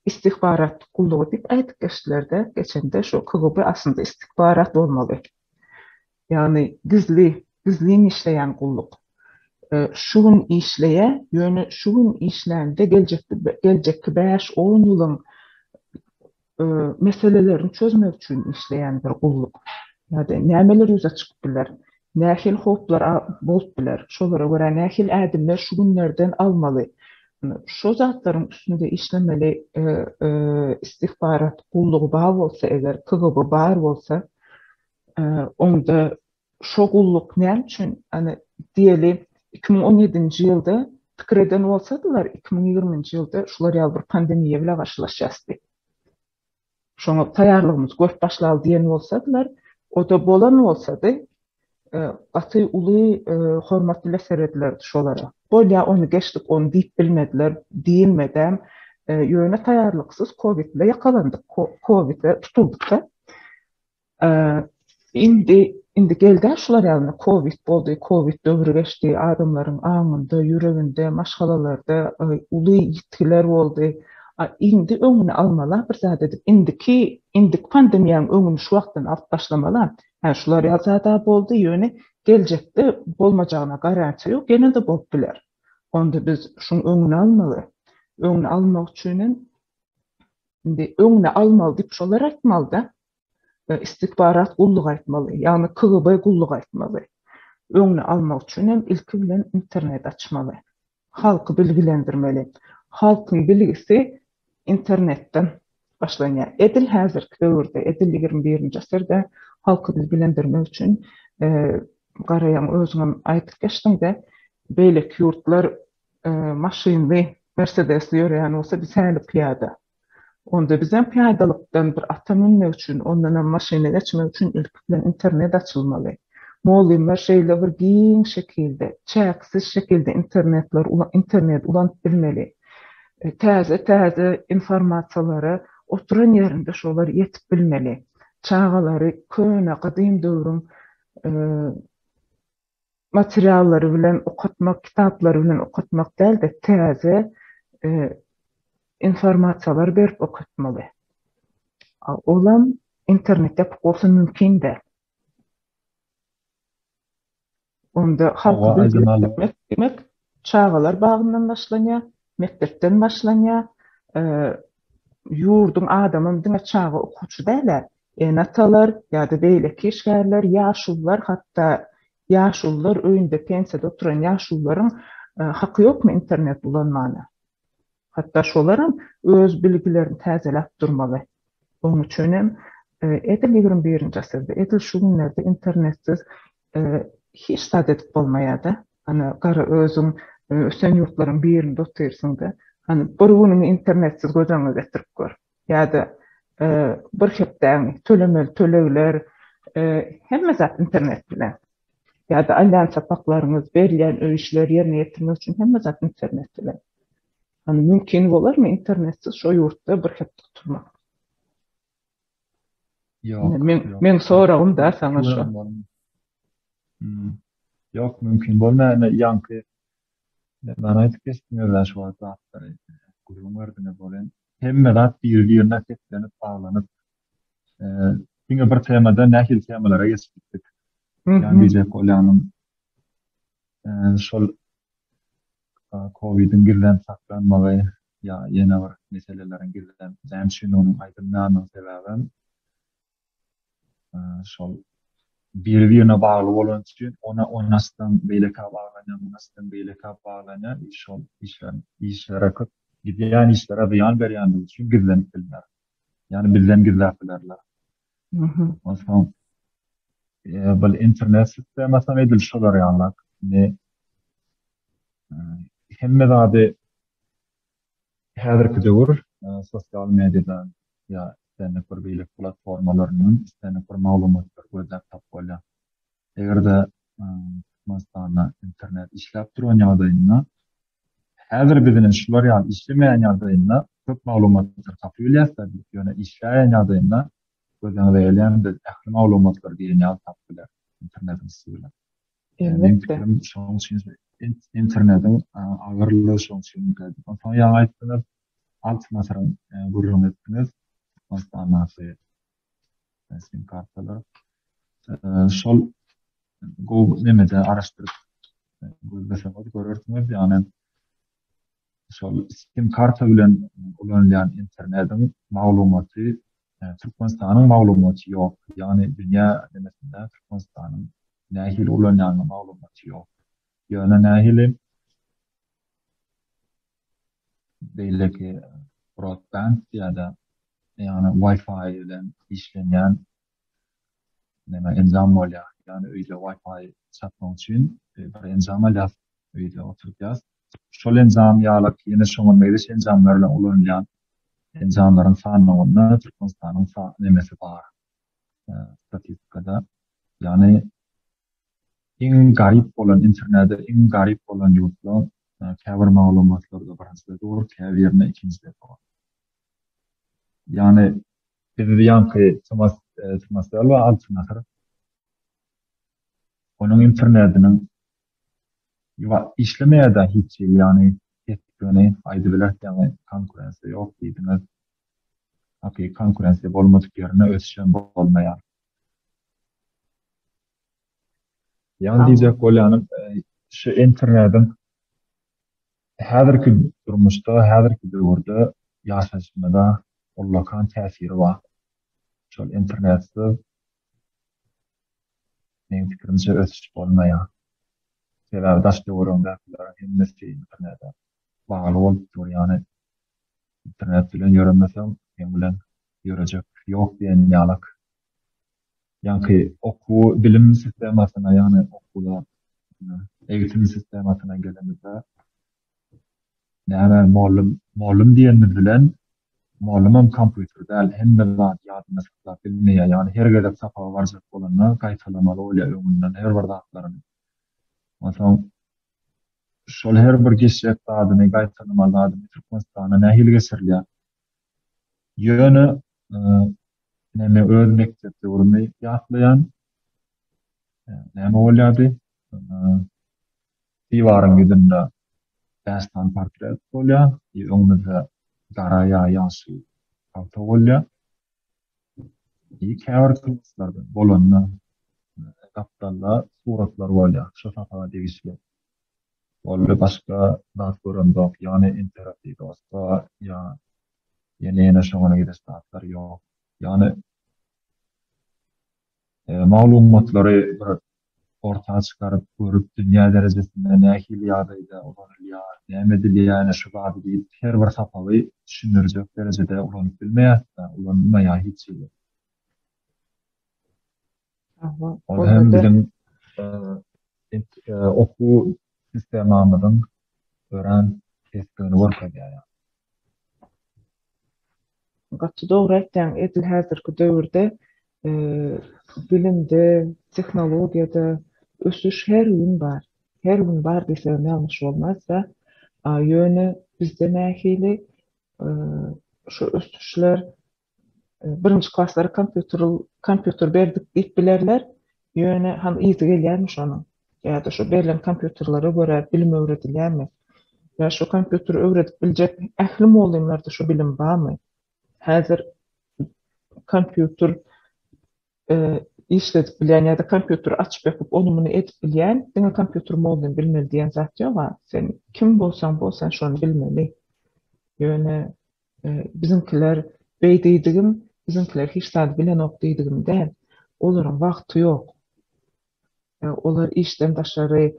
istihbarat gullugy diýip aýdyp geçdiler-de geçende şu KGB aslynda istihbarat bolmaly. Ýagny gizli, gizlin işleýän gulluk. Şu gün işleýär, ýöne şu gün işlände geljekki geljekki bäş-on ýylyň meselelerini çözmek üçin işleýän bir gulluk. Ýa-da nämeler ýüze çykyp biler, nähili howplar bolup biler, şolara görä nähili ädimler şu günlerden almaly. Şo zatlaryň üstünde işlemeli istihbarat gullugy bar bolsa eger, KGB bar bolsa, onda şo gulluk näme üçin, ýagny diýeli, 2017-nji ýylda pikir eden bolsadylar, 2020-nji ýylda şular ýaly bir pandemiýa bilen garşylaşýas diýip. Şoňa taýýarlygymyzy görüp başlaly diýen bolsadylar, o-da bolan bolsady, gaty uly hormat bile seredilerdi şolara. Bolýa, ony geçdik, ony diýip bilmediler, diýilmedem. Ýöne taýýarlyksyz kowid bile ýakalandyk, kowide tutuldyk-da. Indi, indi geldi-ä şular ýaly kowid boldy, kowid döwri geçdi, adamlaryň aňynda, ýüreginde, maşgalalarda uly ýitgiler boldy. A indi öňüni almaly-a bir zat edip, indiki, indiki pandemiýanyň öňüni şu wagtdan alyp başlamaly-a. Hä, şular ýaly zat-a boldy, ýöne geljekde bolmajagyna garantiýa ýok, ýene-de bolup biler. Onda biz şuň öňüni almaly. Öňüni almak üçinem Indi öňüni almaly diýip şolar aýtmaly-da. Istihbarat gullugy aýtmaly, ýagny KGB gullugy aýtmaly. Öňüni almak üçin hem ilki bilen internet açmaly. Halky bilgilendirmeli. Halkyň bilgisi internetden başlanýar. Edil häzirki döwürde, edil 21-nji asyrda halky bilgilendirmek üçin garaýaň özüňem aýdyp geçdiň-de, beýleki ýurtlar maşynly, Mersedesli ýöreýän bolsa, biz häli pyýada. Onda bizem pyýadalykdan bir ata münmek üçin, ondanam maşyna geçmek üçin ilki bilen internet açylmaly. Mugallymlar şeýle bir giň şekilde, çäksiz şekilde internetler, interneti ulanyp bilmeli. Täze-täze informasiýalara oturan ýerinde şolar ýetip bilmeli. Çagalary köne, gadym döwrüň materiallary bilen okatmak, kitaplary bilen okatmak däl-de, täze informasiýalar berip okatmaly. Olam internet ýapyk bolsa mümkin däl. Onda halky bilgilendirmek diýmek, çagalar bagyndan başlanýar, mekdepden başlanýar. Ýurduň adamam diňe çaga okuwçy däl-ä, Ene-atalar ýa-da beýleki işgärler, ýaşulular, hatda ýaşulular öýünde pensiýada oturan ýaşulularyň haky ýokmy internet ulanmana? Hatda şolaram öz bilgilerini täzeläp durmaly. Onuň üçin hem edil 21-nji asyrda, edil şu günlerde internetsiz hiç zat edip bolmaýar-da. Hany gara özüň ösen ýurtlaryň birinde otyrsyň-da, hany bir günüňi internetsiz göz öňüňe getirip gör. Ýa-da bir hepdäň tölemeli tölegler, hemme zat internet bilen. Ýa-da alýan sapaklaryňyz, berilýän öý işleri ýerine ýetirmek üçin hemme zat internet bilen. Hany mümkin bolarmy internetsiz şo ýurtda bir hepde oturmak? Ýok. Men meň soragym da saňa şo. Ýok, mümkin bolmaýar. Ýaňky Men aýdyp geçdiňiz-ä şu wagt zatlary gürrüň berdiňiz welin, hemme zat biri-birine seplenip, baglanyp, diňe bir temadan nähili temalara geçip gitdik. Ýagny diýjek bolýanym, şol Covidiň gizlenip saklanmagy ýa ýene bir meseleleriň gizlenip, näme üçin onuň aýdylmaýanlygy sebäbem Şol biri-birine bagly bolany üçin ona ony açsaň beýlekä baglanýar, muny açsaň beýlekä baglanýar. Şol işler işlere köp gidýän işlere zyýan berýändigi üçin gizlenip bilner. Ýagny bizden gizläp bilerler. Onsoň bu internet sistemasam edil şolar ýalak. Indi hemme zady Häzirki döwür sosial mediadan ýa islendik bir beýleki platformalaryndan islendik bir maglumatlary gözläp tapyp bolýar. Eger-de Türkmenistanda internet işläp duran ýagdaýynda, häzir biz ine şular ýaly işlemeýän ýagdaýynda köp maglumatlary tapyp bilýäs-de, ýöne işläýen ýagdaýynda. Gözüňize gelýärmi biz ähli maglumatlary diýen ýaly tapyp bileris internetiň üsti bilen. Meň Elbetde. pikirim şonuň üçin internetiň agyrlygy şonuň üçin. Onsoň ýaňy aýtdyňyz Altyn asyryň gürrüňini etdiňiz. Türkmenistandaky sim kartalar. Şol gowy nemede araşdyryp gözleseňiz görersiňiz, ýagny şol sim karta bilen ulanylýan internetiň maglumaty Türkmenistanyň maglumaty ýok. Ýagny dünýä nemesinde Türkmenistanyň nähili ulanýanynyň maglumaty ýok. Ýöne nähili beýleki broadband ýa-da ýagny Wi-Fi bilen işlenýän näme enjam bolýar. Ýagny öýde Wi-Fi çatmak üçin bir enjam alýas, öýde oturdýas. Şol enjam ýaly ýene şoňa meňzeş enjamlar bilen ulanylýan enjamlaryň sanawynda Türkmenistanyň nemesi bar statistikada. Ýagny Iň garyp bolan internede iň garyp bolan ýurtlar käbir maglumatlarda birinjide dur, käbirinde ikinjide dur. Ýagny biz ýaňky Tmasel we Altyn asyr onuň internetiniň işlemeýär-de hiç hili ýagny pesligini aýdybileris ýagny konkurensiýa ýok diýdiňiz. Hakyky konkurensiýa bolmadyk ýerinde ösüşem bolmaýar. Ýagny diýjek bolýanym, şu internetiň häzirki durmuşda, häzirki döwürde ýaşaýşymyza ullakan täsiri bar. Şol internetsiz meň pikirimçe ösüş bolmaýar. Sebäbi daş-töweregiňdäkileriň hemmesi internete bagly bolup dur. Ýagny internet bilen ýöremeseň, seň bilen ýörejek ýok diýen ýalak. Ýaňky okuw bilim sistemasyna, ýagny okuwda egitim sistemasyna gelenimizde näme mollum, mollum diýenimiz bilen mollumam kompýuter däl, hemme zady ýadynda saklap bilmeýär. Ýagny her gezek sapaga barjak bolanda gaýtalamaly bolýar öňünden her bir zatlaryny. Onsoň şol her bir geçjek zadyny, gaýtalamaly zadyny Türkmenistanda nähili geçirilýär? Ýöne näme öz mekdep döwrümi ýatlaýan. Näme bolýardy? Diwaryň ýüzünde bäş sany portret bolýar. Öňümizde gara ýa ýaşyl tagta bolýar. I käbir klaslarda bolanda gapdalda suratlar bolýar. Şo sapaga degişli. Boldy başga zat göremzok ýagny interaktiw doska ýa ýene ýene şoňa meňzeş zatlar ýok. Ýagny maglumatlary bir orta çykaryp görüp dünýä derejesinde nähili ýagdaýda ulanylýar, näme edilýär ene şu zady diýip her bir sapagy düşündirjek derejede ulanyp bilmeýäs-de, ulanylmaýar hiç hili. Ol hem biziň okuw sistemamyzyň örän pesdigini görkezýär. Gaty dogry aýtýaň, edil häzirki döwürde bilimde, tehnologiýada ösüş her gün bar. Her gün bar diýsegem ýalňyş bolmaz-da. Ýöne bizde nähili şu ösüşler Birinji klaslara kompýuter kompýuter berdik diýip bilerler. Ýöne hany yzy gelýärmi şonuň? Ýa-da şo berlen kompýuterlere görä bilim öwredilýärmi? Ýa şo kompýuteri öwredip biljek ähli mugallymlarda şo bilim barmy? Häzir kompýuter işledip bilýän ýa-da kompýuteri açyp ýapyp ony-muny edip bilýän diňe kompýuter mugallym bilmeli diýen zat ýog-a. Sen kim bolsaň bol sen şony bilmeli. Ýöne Biziňkiler beý diýdigim, biziňkiler hiç zady bilenok diýdigim däl. Olaryň wagty ýok. Olar işden daşary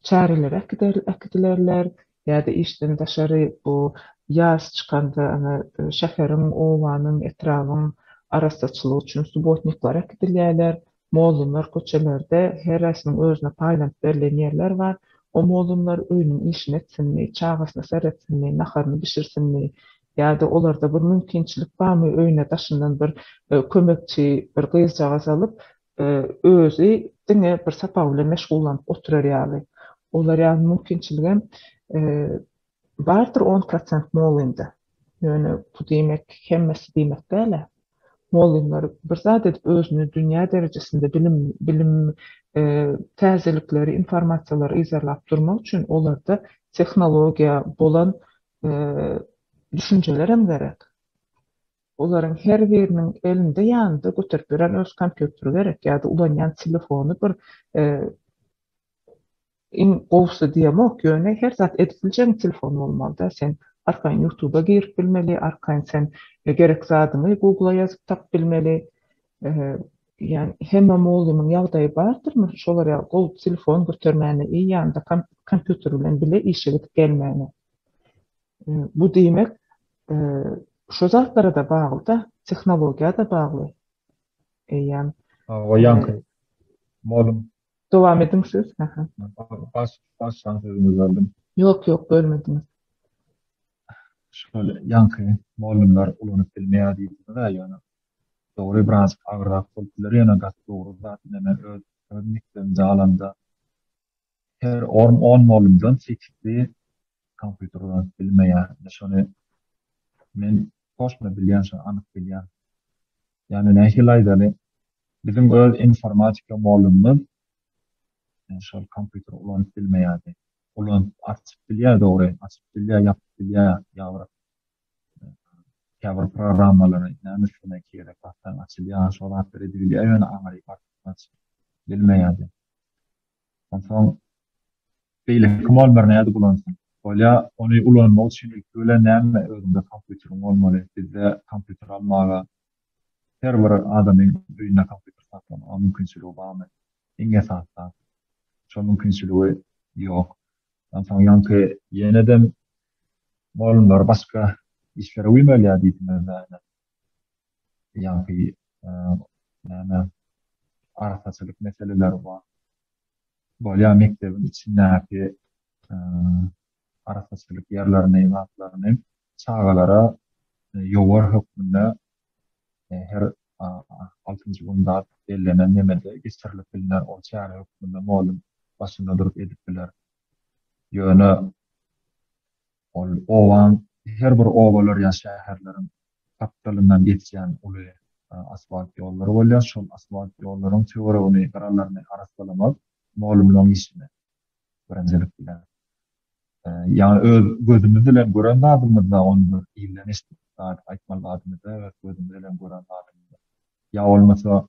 çärelere äkidilerler ýa-da işden daşary bu ýaz çykanda ana şäheriň, obanyň, etrabyň arassaçylygy üçin subotnikler äkidilýärler. Mugallymlar köçelerde her haýsynyň özüne paýlanyp berlen ýerler bar. O mugallymlar öýüniň işini etsinmi, çagasyna seretsinmi, naharyny bişirsinmi ýa-da olarda bir mümkinçilik barmy öýüne daşyndan bir kömekçi bir gyzjagaz alyp, özi diňe bir sapak bilen meşgullanyp oturar ýaly. Olar ýaly mümkinçiligem bardyr on prosent mugallymda. Ýöne bu diýmek hemmesi diýmek däl-ä. Mugallymlar bir zat edip özüni dünýä derejesinde bilim bilim täzelikleri, informasiýalary yzarlap durmak üçin olarda tehnologiýa bolan düşünjelerem gerek. Olaryň her biriniň elinde ýanynda göterip ýören öz kompýuteri gerek ýa-da ulanýan telefony bir iň gowusy diýemok, ýöne her zat edip biljegiň telefon bolmalyda. Sen arkaýyn ýutuba girip bilmeli, arkaýyn sen gerek zadyňy gugla ýazyp tapyp bilmeli. Ýani hemme mugallymyň ýagdaýy bardyrmy şolar ýaly gowy telefon götermäne i ýanynda kompýuter bilen bile işe gidip gelmäne. Bu diýmek şu zatlara-da bagly-da, tehnologiýa-da bagly. Eýýäm. Hawa, ýaňky mugallym. Dowam ediň siz. Aha. Baş, başlan sözüňizi böldüm. Ýok, ýok, bölmediňiz. Şol ýaňky mugallymlar ulanyp bilmeýär diýdiňiz-ä, ýöne dogry birazjyk agyrrak bolup biler, ýöne gaty dogry zat. Ine men öz öz mekdebimde alamda her on on mugallymdan sekizisi kompýuter ulanyp bilmeýär. Ine şony men toçno bilýän, şony anyk bilýän. Ýagny nähili aýdaly, biziň öz informatika mugallymymyz şol kompýuter ulanyp bilmeýärdi. Ulanyp açyp bilýär dogry, açyp bilýär, ýapyp bilýär, ýa bir käbir programmalary näme üstüne gerek bassaň açylýar, şol zatlary edibilýär, ýöne aňryk artykmaç bilmeýärdi. Onsoň beýleki mugallymlar nädip ulansyn? Bolýa, ony ulanmak üçin ilki bilen näme özüňde kompýuteriň bolmaly. Bizde kompýuter almaga her bir adamyň öýünde kompýuter saklamaga mümkinçiligi barmy? Iň esasy zat. Şol mümkinçiligi ýok. Onsoň ýaňky ýenedem mugallymlar başga işlere güýmelýär diýdiňiz-dä. Ýaňky näme arassaçylyk meseleleri bar. Bolýar mekdebiň içindäki arassaçylyk ýerlerini, zatlaryny çagalara ýowar hökmünde her altynjy gün zat bellenen nemede geçirilip bilner. Ol çäre hökmünde mugallym başynda durup edip biler. Ýöne Ol obaň her bir obalar ýa şäherleriň gapdalyndan geçýän uly asfalt ýollary bolýar. Şol asfalt ýollaryň töweregini, gyralaryny arassalamak mugallymlaryň işine birinjilik bilen. Ýagny öz gözümiz bilen gören zadymyzda ony bir ilden eşidip zat aýtmaly zadymyzda öz gözümiz bilen gören zadymyzda. Ýa bolmasa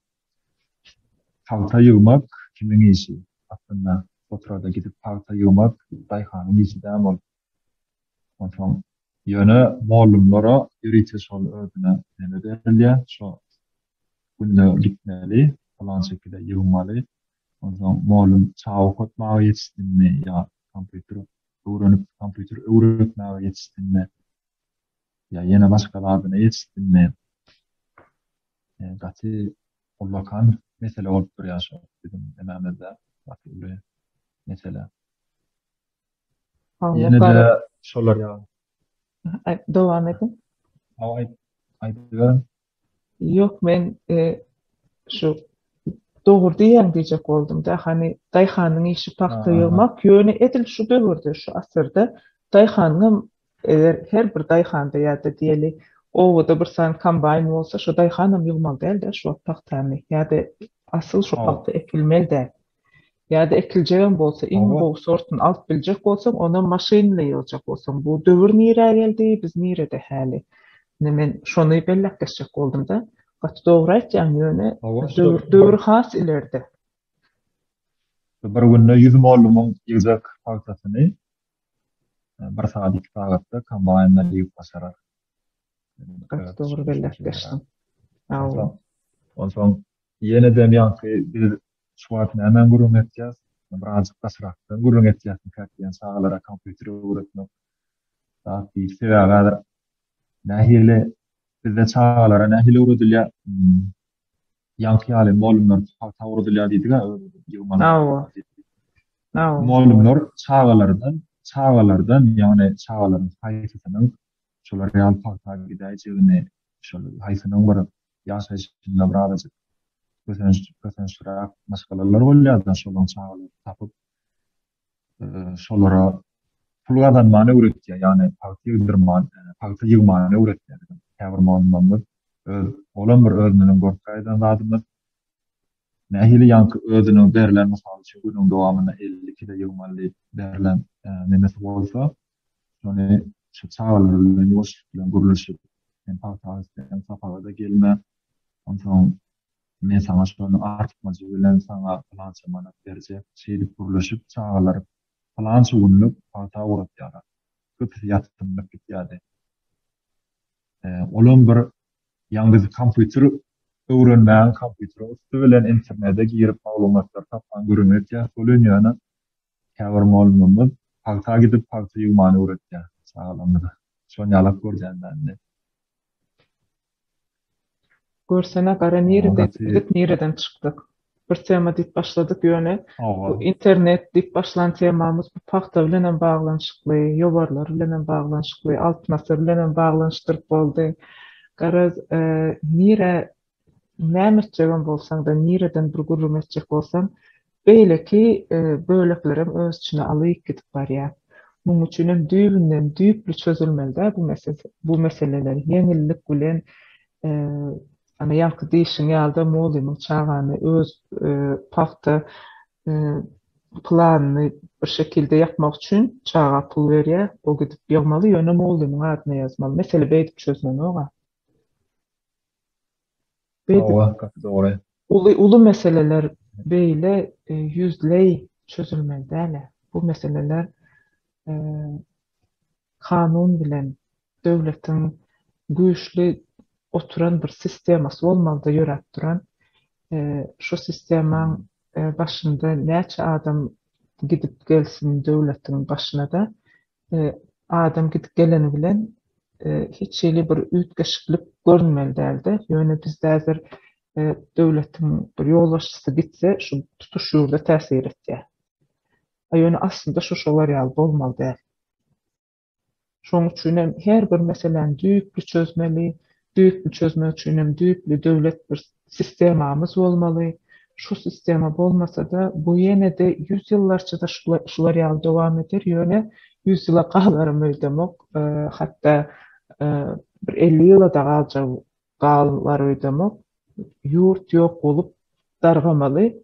pagta ýygmak kimiň işi? Aslynda oturada gidip pagta ýygmak daýhanyň işi däl ol. Onsoň ýöne mollumlara ýörite şol özüne neme berilýär, şo günde gitmeli, pylan şekilde ýygmaly. Onsoň mollum çaga okatmaga ýetişdinmi ýa kompýuter öwrenip kompýuter öwretmäge ýetişdinmi ýa ýene başga zadyna ýetişdinmi? Gaty ullakan mesele bolup durýar şo biziň nemämizde gaty uly mesele. Ýene-de şolar ýaly. Dowam ediň. Hawa aýt, aýdyberiň. Ýok, men şu dogry diýýäň diýjek boldum-da. Hany daýhanyň işi pagta ýygmak, ýöne edil şu döwürde, şu asyrda daýhanyňam eger her bir daýhanda ýa-da diýeli obada bir sany kombaýn bolsa, şo daýhanam ýygmaly däl-dä şu wagt pagtany ýa-da asyl şo pagta ekilmeli däl. Ýa-da ekiljegem bolsa, iň gowy sortuny alyp biljek bolsaň, onam maşyn bilen ýygjak bolsaň, bu döwür nirä geldi, biz nirede häli? Ine men şony belläp geçjek boldum-da. Gaty dogry aýtýaň, ýöne döwür, döwür has ileride. Bir günde 100 mollumyň ýygjak pagtasyny bir sagat, iki sagatda kombaýnlar ýygyp başarar. Gaty dogry belläp geçdiň. Onsoň Ýene-de ýaňky biz şu wagt nämäni gürrüň etýäs? Birazjyk daşrakdan gürrüň etýäsmikäk diýen çagalara kompýuter öwretmek zat diýip. Sebäbi häzir nähili bizde çagalara nähili öwredilýär? Ýaňky ýaly mugallymlar pagta öwredilýär diýdik-ä ýygmaly. Hawa. Hawa. Mugallymlar çagalardan, çagalardan, ýagny çagalaryň haýsysynyň şolar ýaly pagta gidäýjegini, şol haýsynyň bir ýaşaýşynda birazajyk kösenç, kösençliräk maşgalalar bolýar-da, şolaryň çagalaryny tapyp, şolara pul gazanmany öwretýär, ýagny pagta ýygdyrman, pagta ýygmany öwretýär. Käbir mugallymlarymyz. Öz, olam bir özümiziň görüp gaýdan zadymyz. Nähili ýaňky özüniň berlen, mysal üçin, günüň dowamynda 50 kile ýygmaly diýip berlen nemesi bolsa, şony şu çagalar bilen ýuwaşlyk bilen gürleşip, sen pagta isleseň sapaga-da gelme, onsoň men saňa şony artykmajy bilen saňa pylança manat berjek, şeýdip gürleşip çagalary pylança günlük pagta ugratýarlar. Köpüsi ýatymlyk gitýärdi. Olam bir ýaňy biz kompýuter öwrenmäň, kompýuteriň üsti bilen internete girip maglumatlary tapmaň gürrüň etýär. Welin ýöne käbir mugallymymyz pagta gidip pagta ýygmany öwretýär çagalarymyza. Şony ýalak görýän men indi. Görsene gara nireden girdik nireden çykdyk. Bir tema diýip başladyk ýöne bu internet diýip başlan temamyz bu pagta bilenem baglanyşykly, ýowarlar bilenem baglanyşykly, Altyn asyr bilenem baglanyşdyryp boldy. Garaz nirä näme etjegem bolsaňda nireden bir gürrüň etjek bolsaň Beýleki böleklerem öz içine alyp gidip barýar. Muň üçinem düýbünden düýpli çözülmeli däl bu mesele, bu meseleler. Ýeňillik bilen ana ýaňky diýşiň ýaly-da mugallymyň çagany öz pagta planyny bir şekilde ýapmak üçin çaga pul berýär, o gidip ýygmaly, ýöne mugallymyň adyna ýazmaly. Mesele beýdip çözülenok-a. Hawa, gaty dogry. Uly uly meseleler beýle ýüzleý çözülmeli däl-ä. Bu meseleler kanun bilen döwletiň güýçli oturan bir sistemasy bolmalyda ýöräp duran. Şu sistemaň başynda näçe adam gidip gelsin döwletiň başyna-da Adam gidip geleni bilen hiç hili bir üýtgeşiklik görünmeli däldi. Ýöne bizde häzir döwletiň bir ýolbaşçysy gitse, şu tutuş ýurda täsir etýär. A ýöne aslynda şu şolar ýaly bolmaly däl. Şonuň üçin hem her bir meseläni düýpli çözmeli, düýpli çözmek üçin hem düýpli döwlet bir sistemamyz bolmaly. Şu sistema bolmasa-da, bu ýene-de ýüz ýyllarça-da şular ýaly dowam eder, ýöne ýüz ýyla galaram öýdemok, hatda bir 50 ýyla-da galjak galar öýdemok. Ýurt ýok bolup dargamaly.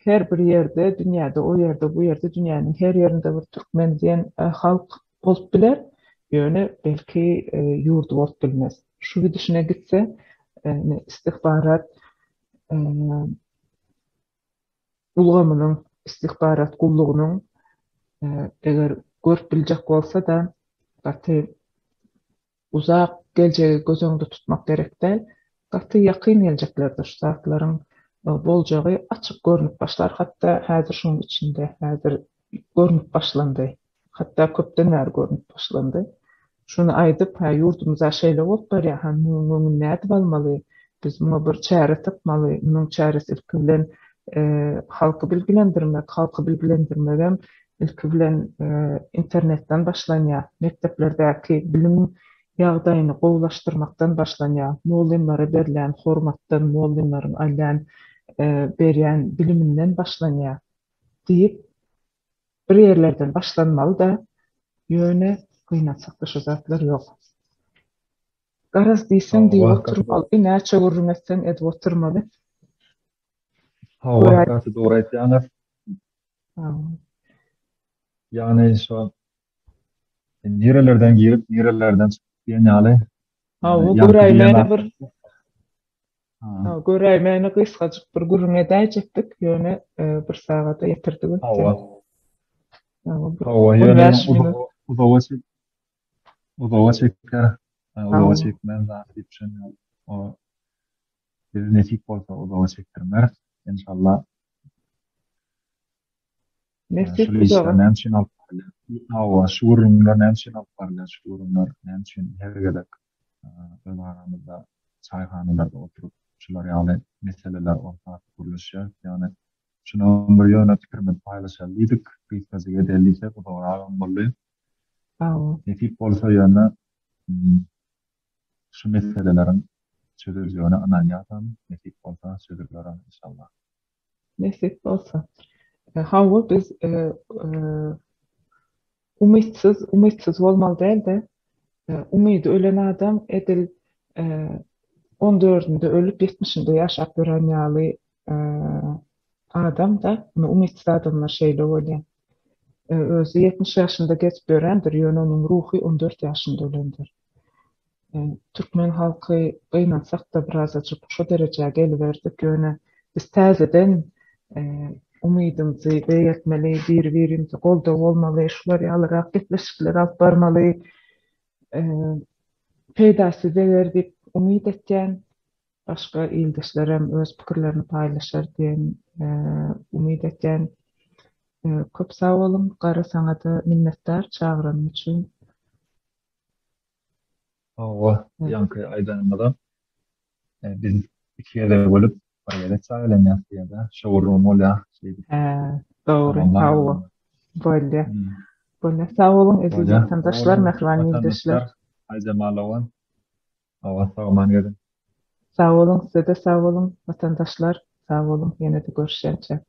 Her bir ýerde, dünýäde, o ýerde, bu ýerde, dünýäniň her ýerinde bir türkmen diýen halk bolup biler, ýöne belki ýurdy bolup bilmez. Şu gidişine gitse, istihbarat ulgamynyň, istihbarat gullugynyň eger görüp biljek bolsa-da, gaty uzak geljegi göz öňünde tutmak gerek däl. Gaty ýakyn geljeklerde şu zatlaryň boljagy açyk görnüp başlar. Hatda häzir şunuň içinde, häzir görnüp başlandy. Hatda köpden bäri görnüp başlandy. Şuny aýdyp, hä, ýurdumyz-a şeýle bolup barýar, hä, munuň öňüni nädip almaly, biz muňa bir çäre tapmaly, munuň çäresi ilki bilen halky bilgilendirmek, halky bilgilendirmegem ilki bilen internetden başlanýar, mekdeplerdäki bilim ýagdaýyny gowulaşdyrmakdan başlanýar, mugallymlara berilýän hormatdan, mugallymlaryň alýan, berýän biliminden başlanýar diýip, Bir ýerlerden başlanmaly-da, ýöne gynansakda şo zatlar ýok. Garaz diýseň diýip oturmaly, näçe gürrüň etseň edip oturmaly. Hawa, gaty dogry aýtýaňyz. Ýagny şo nirelerden girip, nirelerden çykyp diýen ýaly. Hawa, göräýmäne bir Göräýmäne gysgajyk bir gürrüň edäýjekdik, ýöne bir sagada ýetirdik ötdi. Hawa. Hawa, ýöne uzaga çek uzaga çeker, uzaga çekmez zat diýip düşünýän. O biz nesip bolsa uzaga çekdirmeris, enşalla. Nesip Şul işler näme üçin alyp barylýar? Hawa, şu gürrüňler näme üçin alyp barylýar? Şu gürrüňler näme üçin her gezek öz aramyzda çaýhanalarda oturyp şular ýaly meseleler orta atyp gürleşýäris? Ýagny şunam bir ýöne pikirimizi paýlaşaly diýdik, gysgajyk edeli diýsek uzagragam boldy. Hawa. Nesip bolsa ýöne şu meseleleriň çözüljegine ynanýasam, nesip bolsa çözülerem inşallah. Nesip bolsa. Hawa biz umytsyz, umytsyz bolmaly däl-de, umydy ölen adam edil. On dördünde ölüp, ýetmişinde ýaşap ýören ýaly adam-da. Ine, umytsyz adamlar şeýle bolýar. Özi 70 ýaşynda gezip ýörendir, ýöne onuň ruhy 14 ýaşynda ölendir. Türkmen halky gynansak-da birazajyk şo derejä geliberdik, ýöne biz täzeden umydymyzy beýgeltmeli, biri-birimize goldaw bolmaly, şular ýalyrak gepleşikler alyp barmaly. Peýdasy deger diýip umyt etýän. Başga ildeşlerem öz pikirlerini paýlaşar diýen umyt etýän. Köp sag boluň, Gara saňada minnetdar çagyranyň üçin. Hawa, ýaňky aýdanymyzam biz iki gezek bolup bir gezek çagylanýas diýýär-de, şo gürrüň bolýar şeýdip. Hä, dogry, hawa. Bolýar. Bolýar. Sag boluň eziz watandaşlar, mähriban ildeşler. Aýjemalowa. Hawa, sag-aman geziň. Sag boluň, size-de sag boluň, watandaşlar, sag boluň, ýene-de görüşýänçä.